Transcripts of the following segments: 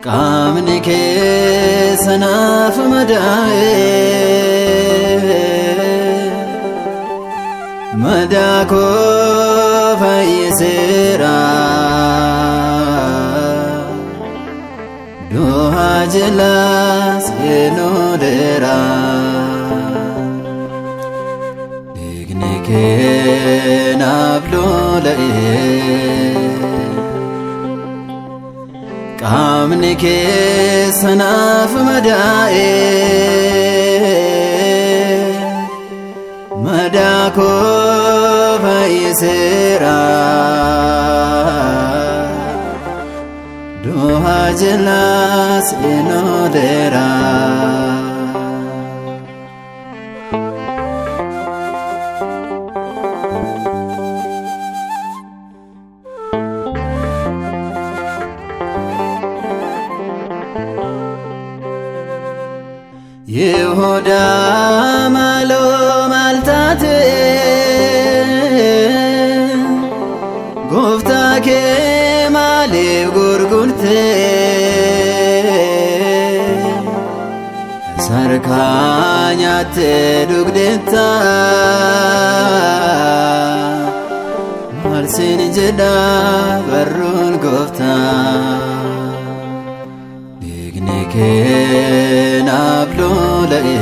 Qaamni keessa naaf madaa'e, madaa koo fayyiseera. Du'a jala seenuu dheera. Dhiigni kee naaf lola'e. Qaamni keessa naaf madaa'e, madaa koo fayyiseera. Du'a jala seenuu dheera. Yihudaa maaloo maal taate, gooftaa kee maaliif gurgurte? Sarkaa nyaattee dhugdeetta, maal siin jedha barruun gooftaa? Dhiigni kee naaf lola'e.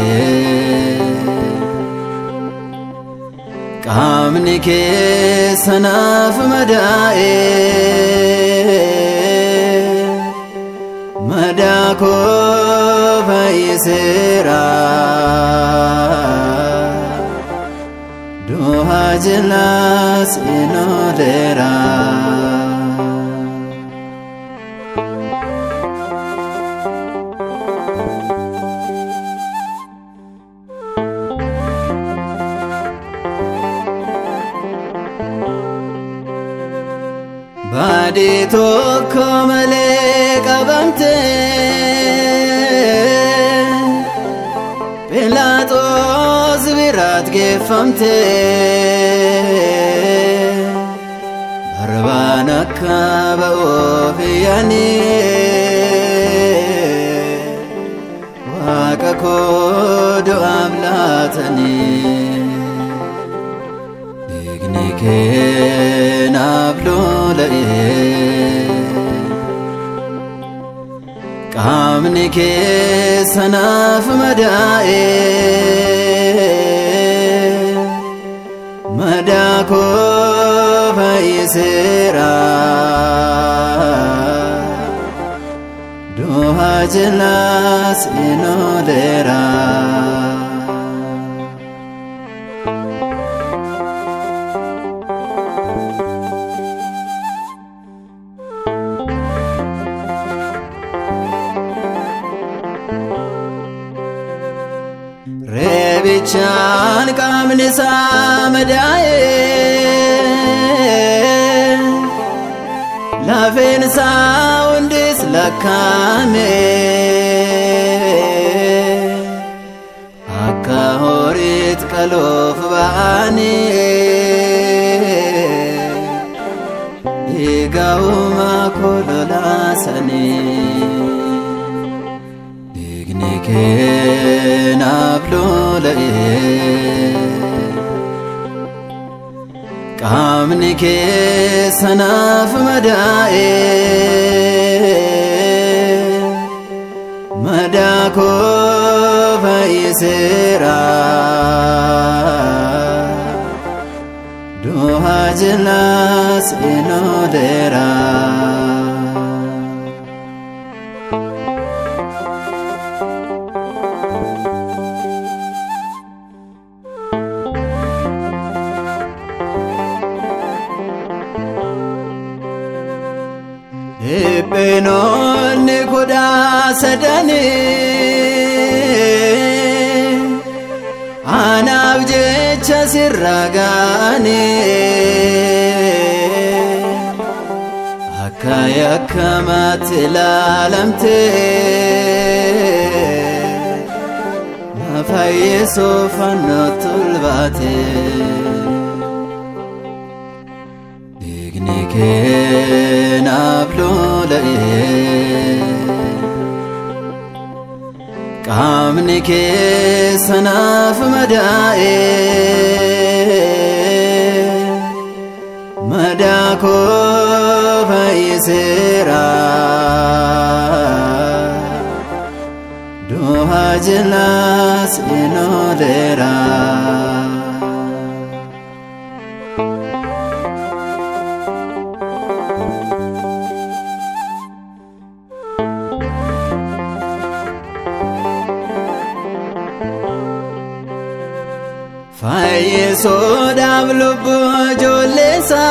Qaamni keessa naaf madaa'e, madaa koo fayyiseera. Du'a jala seenuu dheera. Baadii tokko malee qabamte, Phiilaaxoos biraatti geeffamte. Barbaan akka ba'uuf yaanii, Waaqa koo du'aaf laatanii. Dhiigni kee naaf lola'e. Qaamni keessa naaf madaa'e, madaa koo fayyiseera. Du'a jala seenuu dheera. Reebichaan qaamni isaa madaa'e, lafeen isaa hundis lakkaa'ame. Akka horiitti qaloof ba'anii, dhiiga uumaa koo lolaasanii. Dhiigni kee naaf lola'e. Qaamni keessa naaf madaa'e, madaa koo fayyiseera. Du'a jala seenuu dheera. Dhiphinoonni 13 anaaf jecha sirra ga'anii, akka yakkamaatti ilaalamte, na fayyisuuf fannootti ol baate. Dhiigni Kee naaf lola'ee, qaamni keessa naaf madaa'ee, madaa koo fayyiseera. Du'a jalaas inooleera. Fayyisuudhaaf lubbuu ijoolleessaa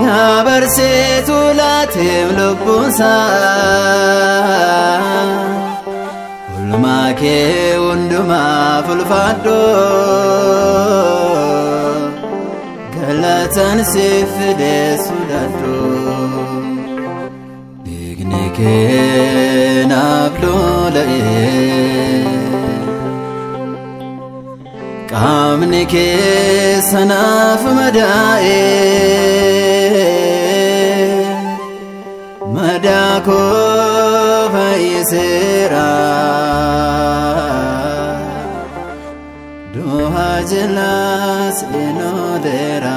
dabarseetu laateef lubbuunsaa. Oolmaa kee hundumaaf ulfaadhu, galatan siif fidee sodaadhu. Dhiigni kee naaf lola'ee, qaamni keessa naaf madaa'ee, madaa koo fayyiseera. Du'a jalaas inooleera.